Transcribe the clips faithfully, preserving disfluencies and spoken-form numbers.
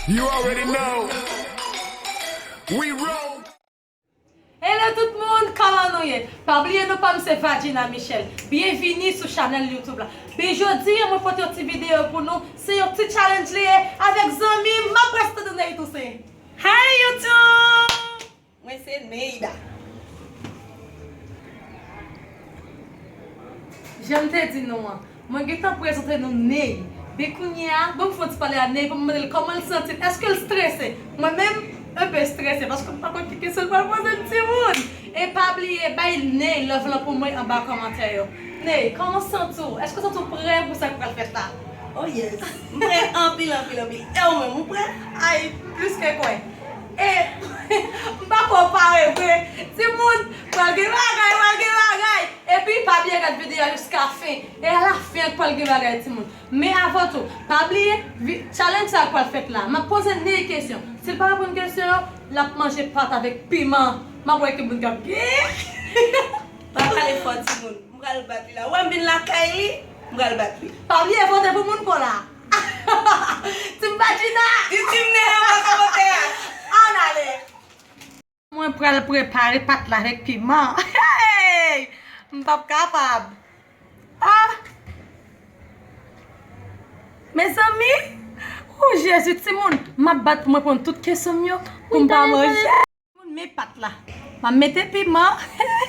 You already know. We roll. Hello tout moun, kòman nou ye? Pa bliye non pa m se Vagina Michelle. Byenvini sou chanèl YouTube la. Bi jodi an mwen pote yon ti videyo pou nou. Se yon ti challenge li ye avèk zanmi m, m ap prèske tande Ney touse. Hi YouTube! Mwen se Neida. Jan m te di nou an, mwen gentan prezante nou Ney. Be kounye a, ban m fè yon ti pale a Ney pou m mande l kòman l santi l. Èske l strese? Mwen menm, enpe strese, paske m pa konn ki kesyon l pral poze m timoun. E pa bliye, bay Ney love lan pou mwen anba kòmantè yo. Ney, kòman w santi w? Èske w santi w prè pou sa k pral fèt la? Oh yes, m prè anpil, anpil, anpil. E ou menm, ou prè? Ay, plis ke kwè. E, m pa kwè w pare vre. Timoun, pral gen bagay, pral gen bagay. Epi, pa bliye gad videyo a jiska fen. E alafen an pral gen bagay, timoun. Men avan tou, pa bliye, vi- challenge sa k pral fèt la. M ap poze Ney kesyon. Si l pa reponn kesyon yo, l ap manje pat avèk piman. M ap wè ki moun k ap gen. Pa pale fò, timoun. M pral bat li la. Ou wè m vin lakay li, m pral bat li. Pa bliye vote pou moun pa w la. Team Vagina! Di team Ney anba kòmantè a. Ann ale! Mwen pral prepare pat la avèk piman. Hey! M p ap kapab. Ah! Mezanmi! Oh Jezi, timoun, m ap bat pou mwen pran tout kesyon m yo pou m pa manje. Timoun, men pat la. M ap mete piman.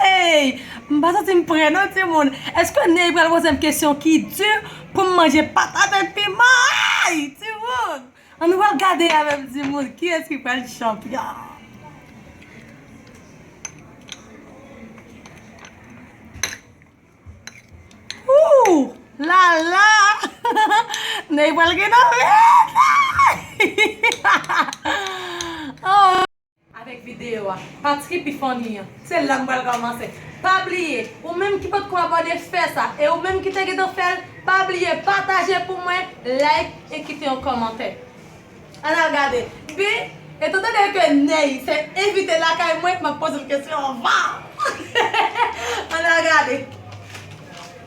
Hey! M pa santi m prè non, timoun. Èske Ney pral poze m kesyon ki di pou m manje pat avèk piman? Ay, timoun! Ann nou pral gade avè m, timoun, kiyès ki pral chanpyon. Ooh la la! Ney pral gen nan vèt! Oh! Avèk videyo a, pati ki pi funny an, se la m pral kòmanse. Pa bliye, ou menm ki potko abòne, fè sa. E ou menm ki te gentan fè l, pa bliye pataje pou mwen, like e kite yon kòmantè. Ann al gade. Bi, etan done ke Ney se envite lakay mwen, m ap poze l kesyon anvan. Ann al gade.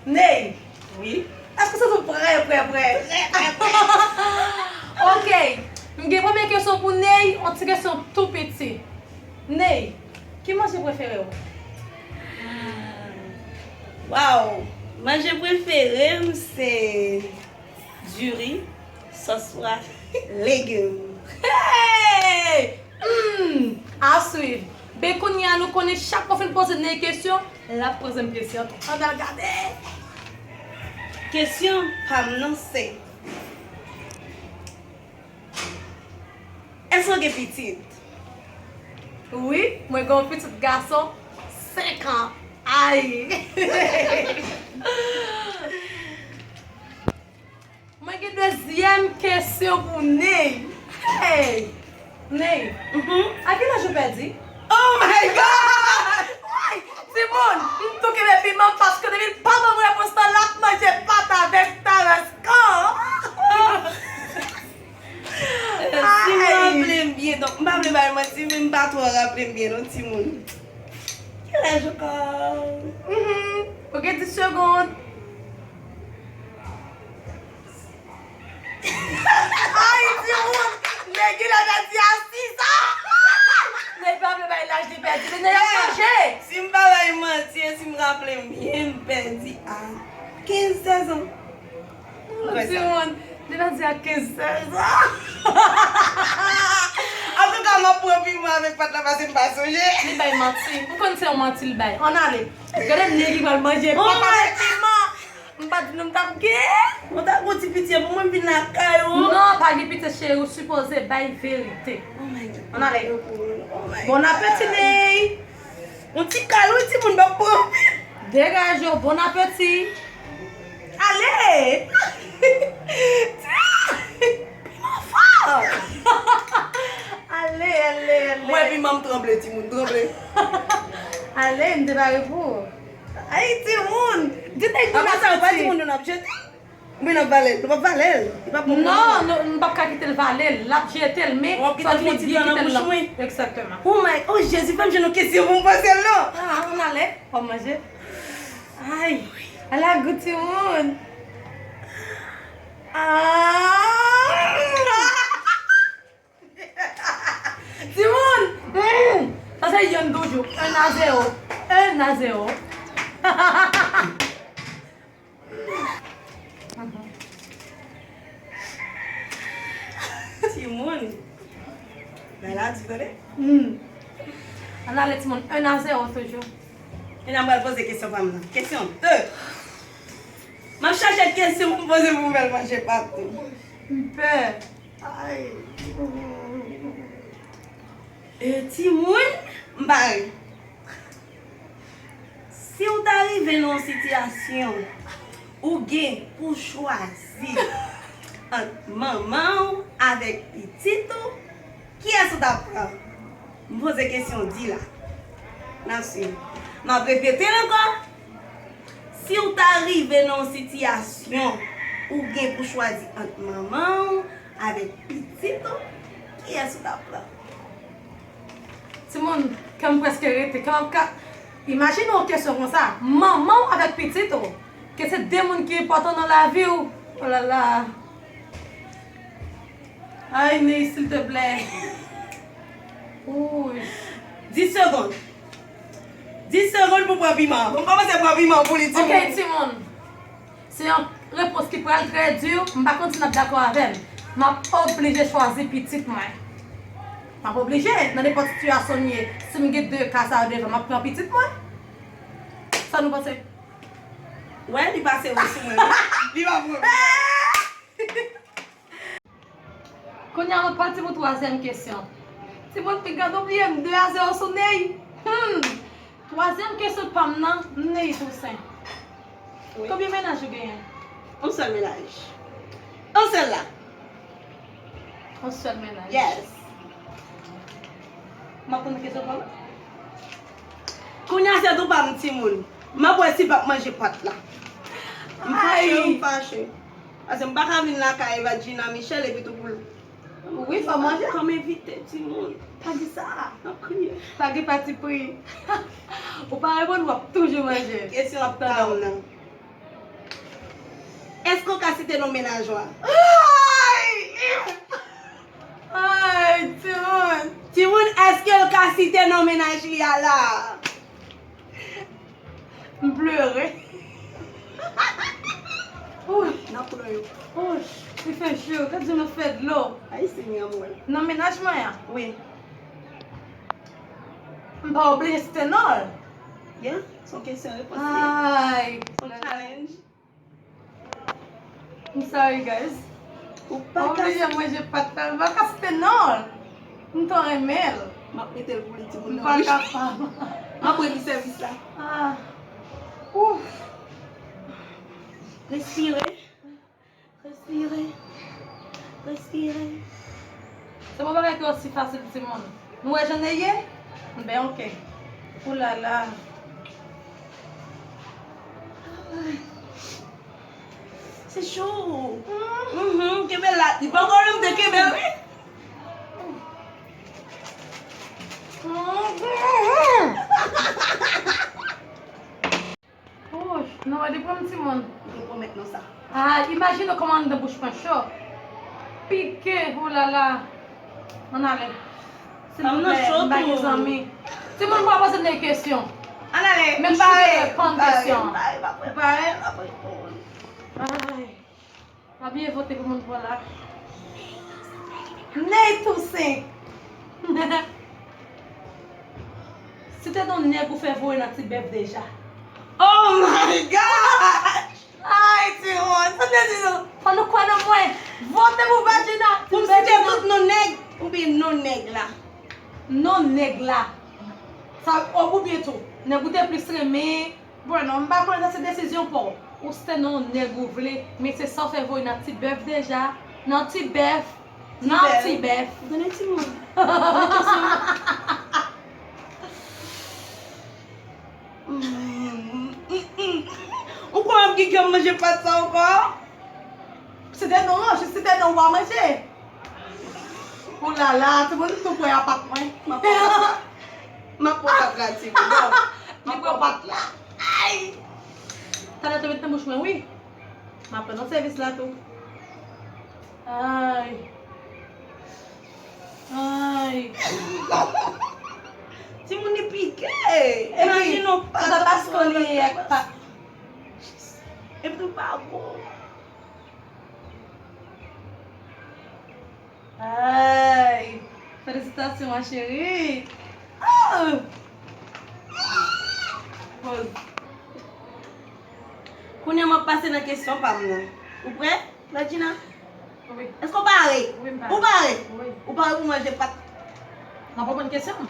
Ney. Wi. Èske w santi w prè, prè, prè? Prè, prè, prè. Ok. M gen premye kesyon pou Ney, yon ti kesyon tou piti. Ney, ki manje prefere w? Waw! Manje prefere m se diri, sòs pwa, legim. Hey! Hmm! A swiv. Ben kounye a nou konnen chak mwen fin poze Ney kesyon, l ap poze m kesyon tou. Ann al gade! Kesyon pa m nan se. Èske w gen pitit? Wi, mwen gen yon pitit gason senk an. Ay! Mwen gen dezyèm kesyon pou Ney. Hey! Ney, a ki laj ou pèdi? Oh my God! Ay! Timoun, m tou kenbe piman paske depi l pa ban m repons lan, l ap manje pat avèk taraskan. Si m raple m byen, donk m pa vle bay manti, men m pa twò raple m byen non timoun. Ki laj ou ka? Ou gen dis segonn. Ay, timoun! Nèg la pèdi a sis an! Nèg pa vle bay laj li pèdi, men nèg ap manje! Si m pa bay manti, si m raple m byen, m pèdi a kenz sèz an. Timoun, li pèdi a kenz sèz an! Antouka, m ap pran piman avèk pat la pase m pa sonje. Li bay manti. Ou konn se yon manti li bay. Ann ale. Gade nèg ki pral manje. Papa met piman. M pa di nou m t ap gen. Mwen ta gon ti pitye pou mwen vin lakay ou. Non, pa gen pitye cheri, ou sipoze bay verite. Oh my God. Ann ale. Oh my God. Bon apeti Ney. Yon ti kal wi timoun, m ap pran. Degaje w, bon apeti. Ale. Piman fò. Ale, ale, ale. Mwen piman m tranble timoun, tranble. Ale, m te pare pou ou. Ay, timoun! Di nèg bon apeti. Apre sa, ou pa timoun yo n ap jete? Oubyen n ap vale l? Nou p ap vale l. Li p ap bon pou nou. Non, nou, m p ap ka kite l vale l. L ap jete l, men fòk nou di kite l nan. Egzakteman. Oh my, oh Jezi, fè m jwenn yon kesyon pou m poze l non. Ah, ann ale, w ap manje. Ay, ala gou timoun. Ah! A zewo. Un a zewo. Timoun. Bagay la di, tande. Hmm. Ann ale, timoun, un a zewo toujou. Kounya m pral poze kesyon pa m nan. Kesyon de. M ap chache kesyon pou m poze pou m fè l manje pat tou. M pè. Ay. E, timoun, m pare. Si w ta rive nan yon sitiyasyon ou gen pou chwazi ant manman w avèk pitit ou, kiyès ou t ap pran? M poze kesyon di la. N ap swiv. M ap repete l ankò. Si w ta rive nan yon sitiyasyon ou gen pou chwazi ant manman w avèk pitit ou, kiyès ou t ap pran? Timoun, kè m prèske rete. Kè m ap ka. Imajine yon kesyon konsa. Manman w avèk pitit ou, ke se de moun ki enpòtan nan lavi w. Olala. Ay, Ney, silteplè. Wouy. Dis segonn. Dis segonn pou pran piman. Bon, m kòmanse pran piman pou li, timoun. Ok, timoun. Se yon repons ki pral trè di, m pa konn si n ap dakò avè m. M ap oblije chwazi pitit mwen. M ap oblije, nan nenpòt sitiyasyon m ye, si m gen de ka sa yo devan, m ap pran pitit mwen. Sa nou panse? Wè, li pase wè sou mwen, wi. Li pa pran. Kounye a, mwen pati pou twazyèm kesyon. Timoun, piga nou bliye m de a zewo sou Ney. Hmm. Twazyèm kesyon pa m nan, Ney Toussaint. Wi. Konbyen mennaj ou genyen? Yon sèl mennaj. Yon sèl la. Yon sèl mennaj. Yes. M ap tann kesyon pa m. Kounye a se tou pa m, timoun. M ap wè si l p ap manje pat la. M fache, m fache. Paske m pa ka vin lakay Vagina Michel epi tou pou l. Wi, fò manje. Kòm envite, timoun. Pa di sa. N ap kriye. Pa gen pati pri. Ou pa reponn, w ap toujou manje. Kesyon pa m nan. Èske w ka site non mennaj ou a? Ay! Ay, timoun! Timoun, èske l ka site non mennaj li a la? M pleure. Ouch. Nan plore. Ouch. Li fè cho. Gad jan m ap fè dlo. Ay, Senyè, mwen. Nan mennaj mwen an? Wi. M pa oblije site non l. Yeah, se yon kesyon repons li. Ay. Se yon challenge. I'm sorry, guys. Ou pa ka oblije manje pat la, m pa ka site non l. M twò renmen l. M ap mete l pou li, timoun nan. M pa kapab. M ap rann li sèvis la. Ah. Ouf. Respire. Respire. Respire. Se pa yon bagay ki osi fasil, timoun. Nou wè jan Ney ye? Ben, ok. Oulala. Se cho. Mhm, kenbe la. Li poko menm te kenbe, wi. Ouch, non, li pran m timoun. M te pwomèt nou sa. Ah, imajine w kòman anndan bouch mwen cho. Pike, oulala. Ann ale. Silvouplè, m pa gen zanmi. Timoun, pa poze m de kesyon. Ann ale, m pare, m pare, m pare, m pare, m pare. Ay. Pa bliye vote pou moun pran la. Ney Toussaint. Si te non nèg ou fè voye nan ti bèf deja. Oh my God! Ay, timoun, sa te di nou. Fò nou kwè nan mwen. Vote pou Vagina. Pou m site tout non nèg, oubyen non nèg la? Non nèg la. Sa, o, oubyen tou, nèg ou te plis renmen. Bon, non, m pa konnen sa se desizyon pa w. Ou site non nèg ou vle, men se sa w fè voye nan ti bèf deja. Nan ti bèf. Nan ti bèf. Ou tande timoun? Ou kwè m gen kè manje pat sa ankò? Site non an, jis site non ou pa manje. Oulala, timoun tou kwè a pat mwen. M ap pran pat la, timoun. Li pran pat la. Ay! Talè tou met nan bouch mwen, wi. M ap pran nan sèvis la tou. Ay. Ay. Timoun li pike. Imajine w pa konn konn anpil pa. Epi tou pa bon. Ay, felisitasyon ma chérie. Oh! Poz. Kounye a m ap pase nan kesyon pa m nan. Ou prè, Vagina? Wi. Èske w pare? Wi, m pare. Ou pare? Wi. Ou pare pou manje pat? M ap reponn kesyon.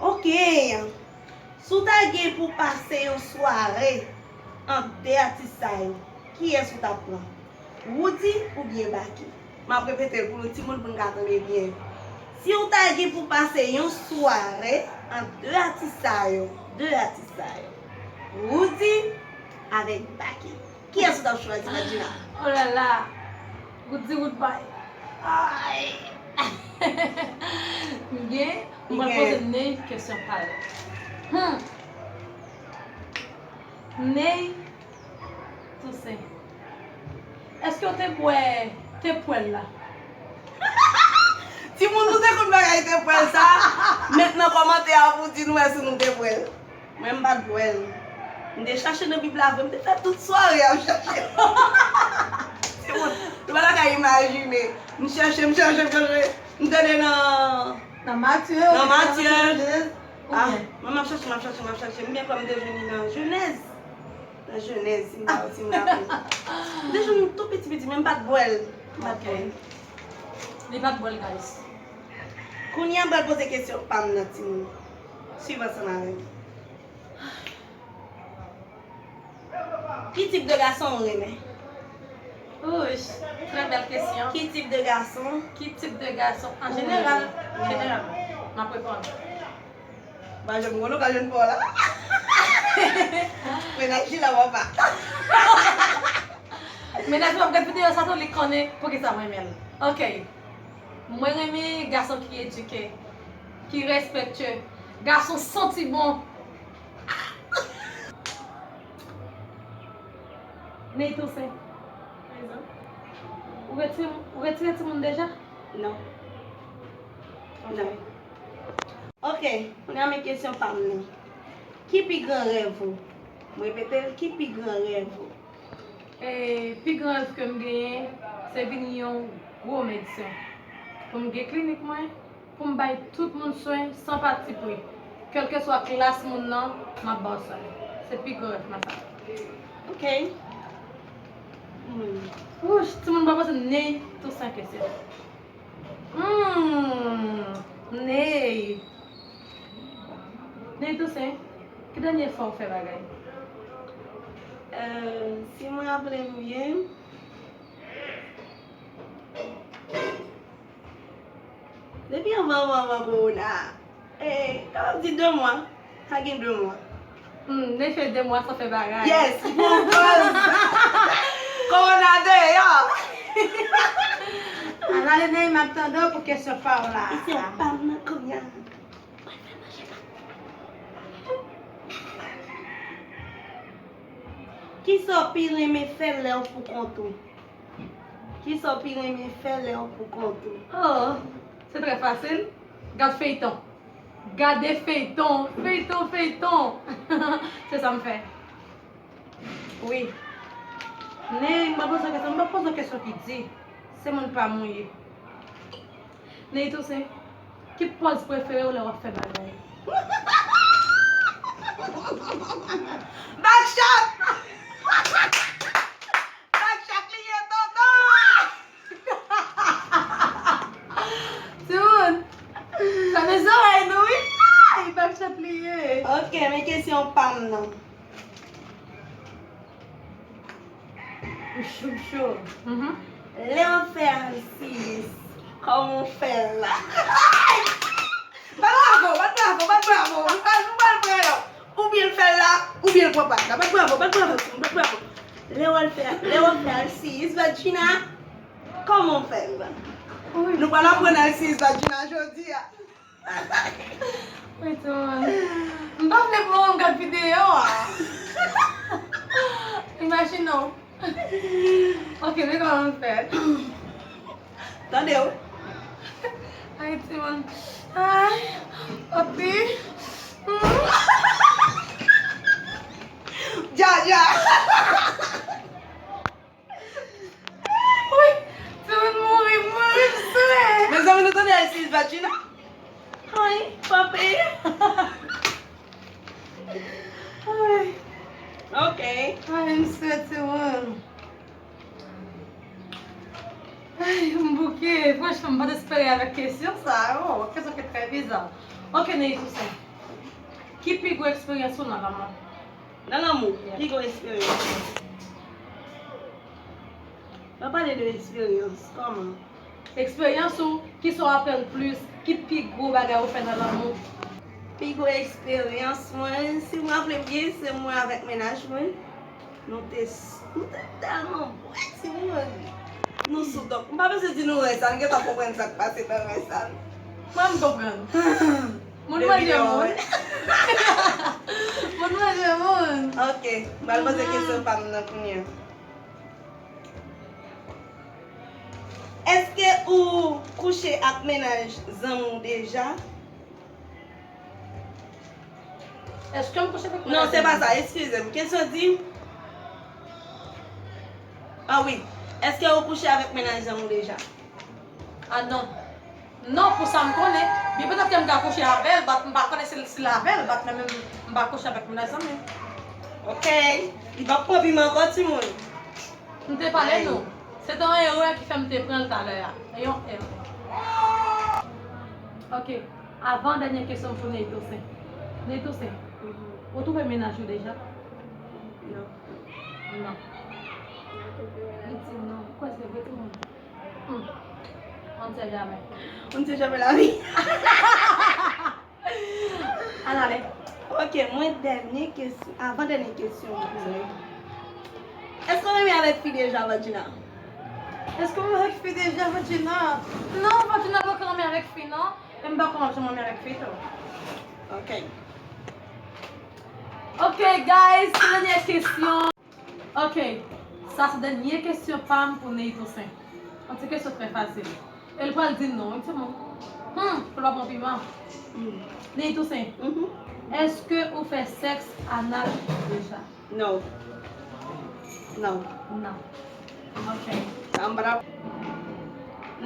Ok. Si w ta gen pou pase yon sware ant de atis sa yo, kiyès ou t ap pran? Roody oubyen Baky? M ap repete l pou nou timoun pou n ka tande byen. Si w ta gen pou pase yon sware ant de atis sa yo, de atis sa yo, Roody avèk Baky, kiyès ou t ap chwazi, Vagina? Oh la la. Roody Roodboy. Ay. M gen, m pral poze Ney kesyon pa l. Hmm. Ney Toussaint. Èske w te bwè te pwèl la? Timoun, nou te konn bagay te pwèl sa. Met nan kòmantè a pou di nou èske nou te bwè l. Mwen, m pa t bwè l. M te chache nan Bib la vre, m te fè tout sware ap chache l. Timoun, nou pa ta ka imajine. M chache, m chache, m chache. M tande nan, nan Matye, nan Matye. Ah, mwen, m ap chache, m ap chache, m ap chache. M gen kwè m te jwenn li nan Jenèz. Nan Jenèz, si m pa, si m raple. M te jwenn li tou piti, piti, men m pa t bwè l. M pa t bwè l. Li pa t bwè l, guys. Kounye a, m pral poze kesyon pa m nan, timoun. Swiv ansanm avè m. Ki tip de gason ou renmen? Ouch, trè bèl kesyon. Ki tip de gason? Ki tip de gason? An jeneral, jeneralman, m ap reponn. M pa janm gen lokazyon pa w la. Mennaj li la, papa. Mennaj mwen ap gad videyo sa tou, li konnen poukisa mwen renmen l. Ok. Mwen renmen gason ki edike, ki respektye, gason santi bon. Ney Toussaint. Prezan. Ou retire, ou retire timoun deja? Non. Ok. Non. Ok, kounye a men kesyon pa m nan. Ki pi gran rèv ou? M repete l, ki pi gran rèv ou? E, pi gran rèv ke m genyen, se vin yon gwo medsen. Pou m gen klinik mwen, pou m bay tout moun swen san patipri. Kèlkeswa klas moun nan, m ap ba w swen. Se pi gran rèv mwen sa. Ok. Hmm. Wouch, timoun pa panse Ney Toussaint ke se. Hmm, Ney. Ney Toussaint, ki dènye fwa w fè bagay? Euh, si mwen raple m byen, depi anvan, anvan, anvan kowona a, e, kapab di de mwa. Sa gen de mwa. Hmm, Ney fè de mwa san fè bagay. Yes, bon buzz. Kowona deyò. Ala Ney, m ap tande w pou kesyon pa w la. Kesyon pa m nan kounye a. Kisa w pi renmen fè lè w pou kont ou? Kisa w pi renmen fè lè w pou kont ou? Oh, se trè fasil. Gad feyton. Gade feyton, feyton, feyton. Se sa m fè. Wi. Ney, m pa poze w kesyon, m pa poze w kesyon ki di. Se moun pa m ou ye. Ney Toussaint, ki pòz prefere w lè w ap fè bagay? Backshot! Backshot li ye, tonton! Timoun, fèmen zòrèy nou, wi. Ay, backshot li ye. Ok, men kesyon pa m nan. M cho, m cho. Mhm. Lè w ap fè alsiyis, kòman w fè l la? Bat bravo, bat bravo, bat bravo. Nou pral, nou pral pran yon. Oubyen l fè l la, oubyen l pran pat la. Bat bravo, bat bravo, timoun, bat bravo. Lè w al fè, lè w ap fè alsiyis, Vagina, kòman w fè l? Wi. Nou pral aprann alsiyis, Vagina, jodi a. Wi, timoun. M pa vle pou mwen gad videyo a. Imajine w. Ok, men kòman m fè. Tande w. Ay, timoun. Ay, papi. Dja, dja. Wi, timoun mouri, mouri, m swè. Mezanmi, nou tande Isis Vagina? Ay, papi. Ay. Ok. Ay, m swè, timoun. Ay, m bouke. Franchman, m pa t espere avèk kesyon sa. Oh, kesyon ki trè biza. Ok, Ney Toussaint. Ki pi gwo eksperyans ou nan lanmou? Nan lanmou, yeah, pi gwo eksperyans. N ap pale de eksperyans, kòman? Eksperyans ou, ki sa w aprann plis, ki pi gwo bagay ou fè nan lanmou? Pi gwo eksperyans mwen, si m raple byen, se mwen avèk mennaj mwen. Nou te, s- nou te tèlman bwè, timoun. Nou sou dòk. M pa bezwen di nou rès la, nou gentan konprann sa k pase nan rès la. Mwen, m konprann. Moun manje moun. Moun manje moun. Ok, m pral poze kesyon pa m nan kounye a. Èske ou kouche ak mennaj zanmi w deja? Èske m kouche avèk mennaj zanmi m? Non, se pa sa, eskize m. Kesyon di, ah wi, èske ou kouche avèk mennaj zanmi w deja? Ah non. Non, pou sa m konnen. Byen petèt ke m ka kouche avè l, but m pa konnen si, si l avè l, but mwen menm, m pa kouche avèk mennaj zanmi m. Ok. Li p ap pran piman ankò, timoun. M te pale nou. Se te yon erè ki fè m te pran l talè a. E yon erè. Ok. Avan dènye kesyon m pou Ney Toussaint. Ney Toussaint, ou twouve mennaj ou deja? Non. Non. Li di non. Ou kwè se vre, timoun? Hmm. On ne sait jamais. On ne sait jamais la vie. Ann ale. Ok, mwen dènye kesyon, avan dènye kesyon mwen. Èske w renmen avèk fi deja, Vagina? Èske w renmen avèk fi deja, Vagina? Non, Vagina poko renmen avèk fi, non. E m pa kwè m ap janm renmen avèk fi tou. Ok. Ok, guys, se dènye kesyon. Ok, sa se dènye kesyon pa m pou Ney Toussaint. Yon ti kesyon trè fasil. E l pral di non, wi, timoun. Hmm, pou l pa pran piman. Hmm. Ney Toussaint, mhm, èske ou fè sèks anal deja? Non. Non. Non. Ok. Sa m pa t ap,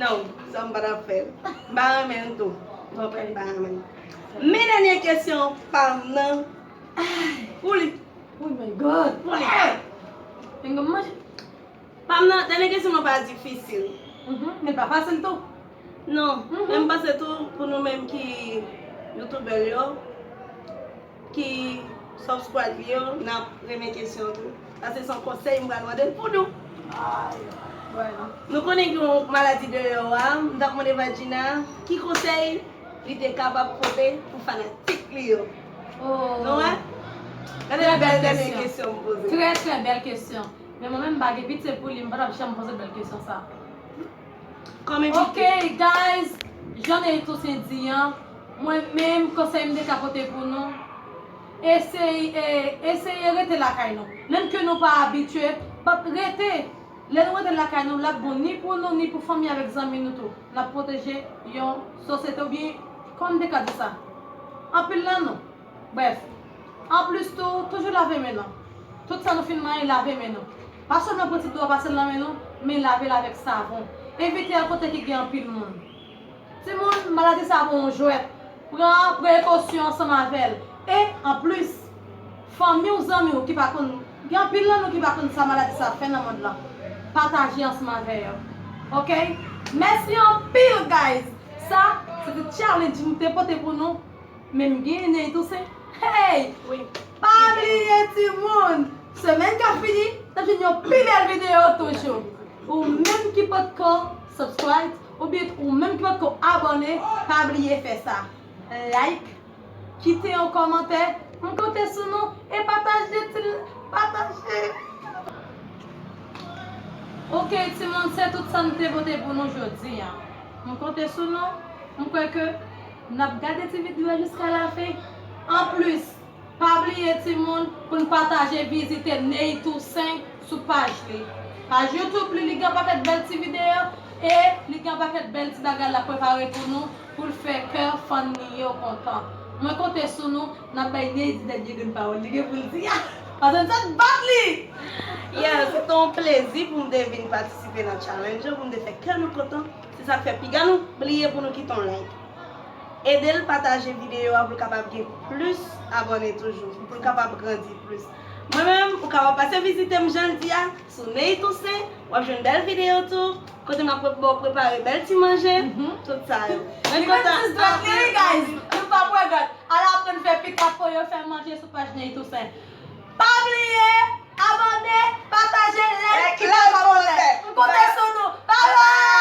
non, sa m pa t ap fè l. M pa renmen l tou. Ou konprann, m pa renmen l. Men dènye kesyon pa m nan. Pou li. Oh my God. Pou li. Fingè m manje. Pa m nan, dènye kesyon mwen pa difisil. Mhm, men pa fasil tou. Non, mhm, men m panse tou pou nou menm ki youtubè yo, ki subscribe li yo, n ap renmen kesyon tou. Paske se yon konsèy m pral mande l pou nou. Ay, wè non. Nou konnen gen yon maladi deyò a, m t ap mande Vagina, ki konsèy li te kapab pote pou fanatik li yo. Oh. Nou wè? Gade yon bèl dènye kesyon m poze. Trè, trè bèl kesyon. Men mwen menm, m pa gen pitye pou li, m pa t ap janm poze bèl kesyon sa. Kòm envite. Ok, guys, jan Ney Toussaint di an, mwen menm, konsèy m te ka pote pou nou, eseye, eseye rete lakay nou. Menm ke nou pa abitye, but rete. Lè nou rete lakay nou, l ap bon ni pou nou, ni pou fanmi avèk zanmi nou tou. N ap pwoteje yon sosyete oubyen, kòman m te ka di sa? Anpil nan nou. Brèf. Anplis tou, toujou lave men nou. Tout sa nou fin manyen, lave men nou. Pa sèlman pran ti dlo a, pase l nan men nou, men lave l avèk savon. Evite al kote ki gen anpil moun. Timoun, maladi sa a pa yon jwèt. Pran prekosyon ansanm avè l. E, anplis, fanmi w, zanmi w ki pa konn, gen anpil nan nou ki pa konn sa maladi sa ap fè nan mond lan. Pataje ansanm avè yo. Ok? Mèsi anpil, guys! Sa, se te challenge m te pote pou nou. Men m gen Ney Toussaint. Hey! Wi. Pa bliye, timoun! Semèn k ap vini, n ap jwenn yon pi bèl videyo toujou. Ou menm ki potko subscribe, oubyen ou menm ki potko abòne, pa bliye fè sa. Like, kite yon kòmantè, m konte sou nou, e pataje ti, pataje. Ok, timoun, se tout sa n te pote pou nou jodi a. M konte sou nou, m kwè ke n ap gade ti videyo a jiska lafen. Anplis, pa bliye, timoun, pou n pataje, vizite Ney Toussaint sou paj li. Paj YouTube li, li gen yon pakèt bèl ti videyo e li gen yon pakèt bèl ti bagay l ap prepare pou nou. pou l fè kè fan li yo kontan. Mwen konte sou nou, n ap bay Neydi dènye grenn pawòl li gen pou l di a. Paske n sot bat li! Yeah, se te yon plezi pou m te vin patisipe nan challenge yo, pou m te fè kè nou kontan. Se sa k fè piga nou bliye pou nou kite yon like. Ede l pataje videyo a pou l kapab gen plis abòne toujou, pou l kapab grandi plis. Mwen menm, ou kapab pase vizite m jan l di a, sou Ney Toussaint, w ap jwenn bèl videyo tou, kote m ap pre- ba w prepare bèl ti manje, tout sa yo. Mwen Li kontan menm ti dwèt li, wi, guys. Nou p ap regrèt. Al aprann fè pika pou yo fè manje sou paj Ney Toussaint. Pa bliye, abòne, pataje, like, Like, kite like, kòmantè. kòmantè. M konte sou nou. Bye bye!